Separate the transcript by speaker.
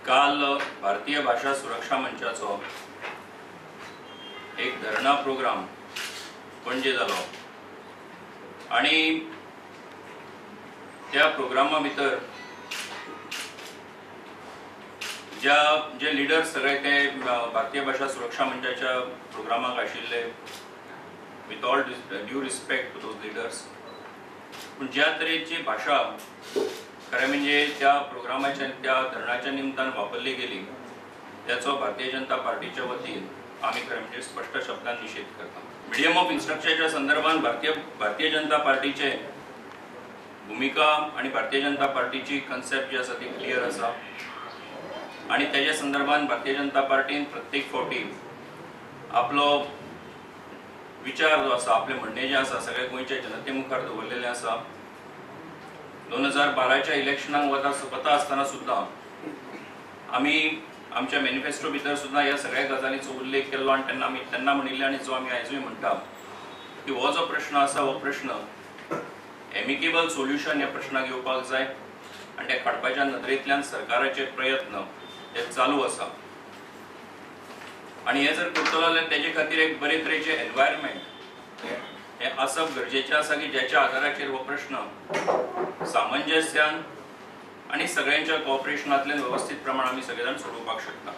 Speaker 1: काल भारतीय भाषा सुरक्षा मंचाचो एक धरणा प्रोग्राम पणजे जालो आनी त्या प्रोग्रामा भितर ज्या जे लिडर्स सगळे ते भारतीय भाषा सुरक्षा मंचाच्या प्रोग्रामाक आशिल्ले, with all due respect to those leaders, पूण ज्या तरेची भाशा खरें म्हणजे त्या प्रोग्रामाच्या त्या धरणाच्या निमतान वापरली गेली त्याचो भारतीय जनता पार्टीच्या वतीन आमी खरें म्हणजे स्पश्ट शब्दान निशेध करता. मिडियम ऑफ इन्स्ट्रक्शनच्या संदर्भात भारतीय भारतीय जनता पार्टीचे भुमिका आनी भारतीय जनता पार्टीची कन्सेप्ट जी आसा ती क्लियर आसा आनी तेज्या संदर्भात भारतीय जनता पार्टीन प्रत्येक फावटी आपलो विचार जो आसा, आपलें म्हणणें जें आसा सगळ्या गोंयच्या जनते मुखार दवरलेलें आसा. 2012च्या इलेक्शनाक वता वता आसतना सुद्दां आमी आमच्या मॅनिफेस्टो भितर सुद्दां ह्या सगळ्या गजालींचो उल्लेख केल्लो आनी तेन्ना आमी तेन्ना म्हणिल्लें आनी जो आमी आयजूय म्हणटा की हो जो प्रश्न आसा हो प्रश्न एमिकेबल सोल्युशन ह्या प्रश्नाक येवपाक जाय आनी ते काडपाच्या नदरेंतल्यान सरकाराचे प्रयत्न हे चालू आसा आनी हे जर करतलो जाल्यार तेजे खातीर एक बरे तरेचें एनवायरमेंट हें आसप गरजेचें आसा की ज्याच्या आदाराचेर हो प्रश्न सामंजस्यान आनी सगळ्यांच्या कॉपरेशनांतल्यान वेवस्थीत प्रमाण आमी सगळे जाण सोडोवपाक शकता.